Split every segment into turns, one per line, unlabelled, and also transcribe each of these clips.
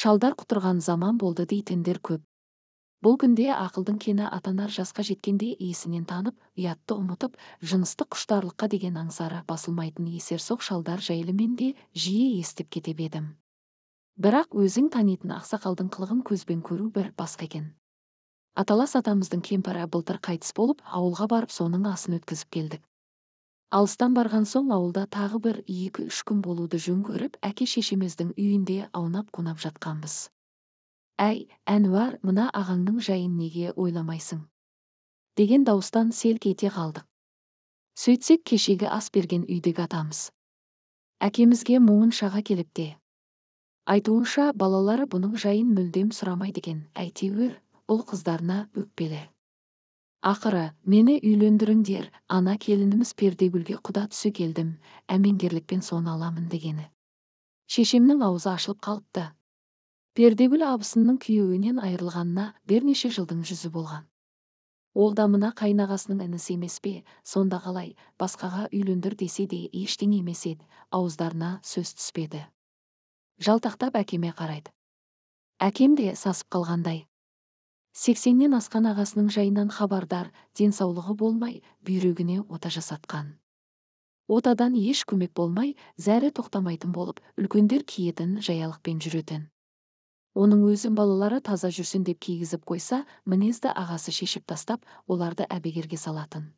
Шалдар құтырған заман болды дейтіндер көп. Бұл күнде ақылдың кені атанар жасқа жеткенде есінен танып, ұятты ұмытып, жыныстық құштарлыққа деген аңсары басылмайтын есерсоқ шалдар жайлы мен де жиі естіп кетіп едім. Бірақ өзің танитын ақсақалдың қылығын көзбен көру бір басқа екен. Аталас атамыздың кемпірі былтыр қайтыс болып, ауылға барып соның асын өткізіп келдік. Алыстан барған соң ауылда тағы бір 2-3 күн болуды жөн көріп, әке-шешеміздің үйінде аунап-қунап жатқанбыз. Әй, Әнуар, мына ағаңның жайын неге ойламайсың? Деген дауыстан селк ете қалдық. Сөйтсек, кешегі ас берген үйдегі атамыз. Әкемізге мұңын шаға келіпті. Айтуынша, балалары бұның жайын мүлдем сұрамайды екен, әйтеуір ұл қыздарына өкпелі. Ақыры, мені үйлендіріңдер, ана келініміз Пердегүлге құда түсе келдім, әмеңгерлікпен соны аламын дегені. Шешемнің аузы ашылып қалыпты. Пердегүл абысынның күйеуінен айырылғанына бірнеше жылдың жүзі болған. Ол да мына қайнағасының інісі емес пе, сонда қалай, басқаға үйлендір десе де ештеңе емес еді, ауыздарына сөз түспеді. Жалтақтап әкеме қарайды. Әкем де сасып қалғандай. 80-нен асқан ағасының жайынан хабардар, денсаулығы болмай, бүйрегіне ота жасатқан. Отадан еш көмек болмай, зәрі тоқтамайтын болып, үлкендер киетін жаялықпен жүретін. Оның өзін балалары таза жүрсін деп кигізіп қойса, мінезді ағасы шешіп тастап, оларды әбігерге салатын.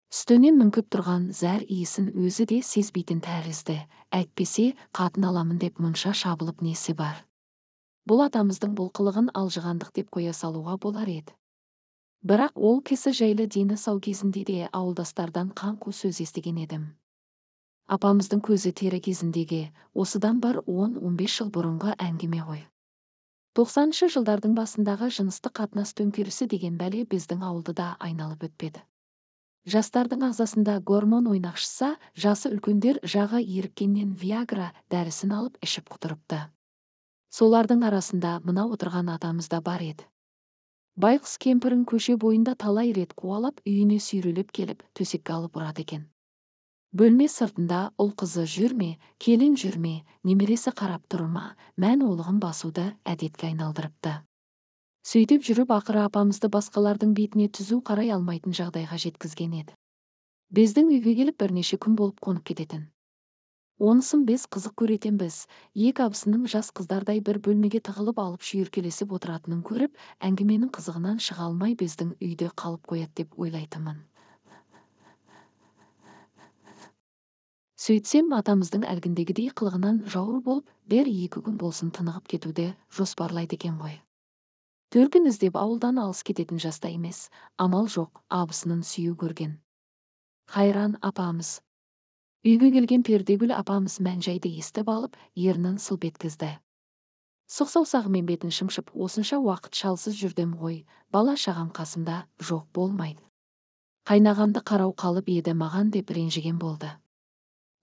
Үстінен мүңкіп тұрған зәр иісін өзі де сезбейтін тәрізді, әйтпесе қатын аламын деп мұнша шабылып несі бар. Бұл атамыздың бұл қылығын алжығандық деп қоя салуға болар еді. Бірақ ол кісі жайлы дені сау кезінде де ауылдастардан қаңқу сөз естіген едім. Апамыздың көзі тірі кезіндегі, осыдан бір 10-15 жыл бұрынғы әңгіме ғой. 90-шы жылдардың басындағы жыныстық қатынас төңкерісі деген бәле біздің ауылды да айналып өтпеді. Жастардың ағзасында гормон ойнақшыса, жасы үлкендер жағы еріккеннен Виагра дәрісін алып ішіп құтырыпты. Солардың арасында мына отырған атамыз да бар еді. Байғұс кемпірін көше бойында талай рет қуалап, үйіне сүйрелеп келіп, төсекке алып ұрады екен. Бөлме сыртында ұл қызы жүр ме, келін жүр ме, немересі қарап тұр ма, мән олығын басуды әдетке айналдырыпты. Сөйтіп жүріп ақыры апамызды басқалардың бетіне түзу қарай алмайтын жағдайға жеткізген еді. Біздің үйге келіп бірнеше күн болып қонып кететін. Онысын біз қызық көретінбіз, екі абысынның жас қыздардай бір бөлмеге тығылып алып шүйіркелесіп отыратынын көріп, әңгіменің қызығынан шыға алмай біздің үйде қалып қояды деп ойлайтынмын. Сөйтсем, атамыздың әлгіндегідей қылығынан жауыр болып, бір-екі күн болсын тынығып кетуді жоспарлайды екен ғой. Төркін іздеп ауылдан алыс кететін жаста емес, амал жоқ, абысынын сүю көрген. Хайран апамыз. Үйге келген Пердегүл апамыз мән-жайды естіп алып, ернін сылп еткізді. Сұқ саусағымен бетін шымшып, осынша уақыт шалсыз жүрдім ғой, бала шағам қасымда жоқ болмайды. Қайнағамды қарау қалып еді маған деп ренжіген болды.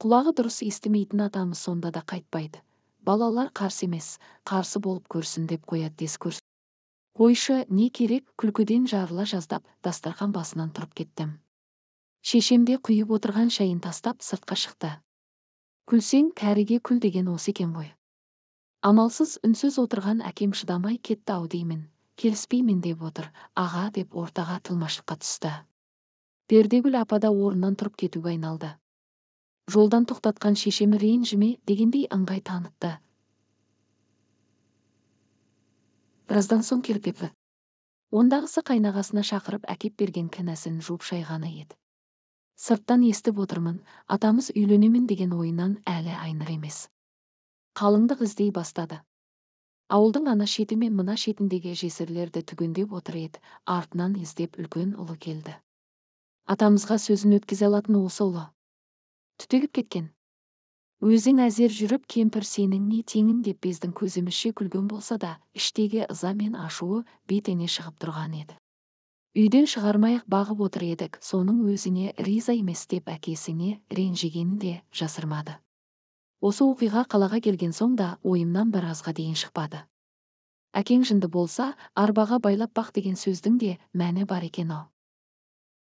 Құлағы дұрыс естімейтін атамыз сонда да қайтпайды. Балалар қарсы емес, қарсы болып көрсін деп қояды дес көрсін. Қойшы, не керек, күлкіден жарыла жаздап, дастархан басынан тұрып кеттім. Шешем де құйып отырған шайын тастап сыртқа шықты. Күлсең, кәріге күл деген осы екен ғой. Амалсыз үнсіз отырған әкем шыдамай кетті ау деймін, келіспеймін деп отыр, аға деп ортаға тілмаштыққа түсті. Пердегүл апа да орнынан тұрып кетуге айналды. Жолдан тоқтатқан шешем ренжіме дегендей ыңғай танытты. Біраздан соң келіп епті. Ондағысы қайнағасына шақырып әкеп берген кінәсін жуып шайғаны еді. Сырттан естіп отырмын, атамыз үйленемін деген ойынан әлі айныр емес. Қалыңдық іздей бастады. Ауылдың ана шеті мен мына шетіндегі жесірлерді түгендеп отыр еді, артынан іздеп үлкен ұлы келді. Атамызға сөзін өткізе алатын осы ұлы. Түтегіп кеткен. Өзің әзер жүріп кемпір сенің не теңің деп біздің көзімізше күлген болса да, іштегі ыза мен ашуы бетіне шығып тұрған еді. Үйден шығармай-ақ бағып отыр едік, соның өзіне риза емес деп әкесіне ренжігенін де жасырмады. Осы оқиға қалаға келген соң да ойымнан біразға дейін шықпады. Әкең жынды болса, арбаға байлап бақ деген сөздің де мәні бар екен-ау.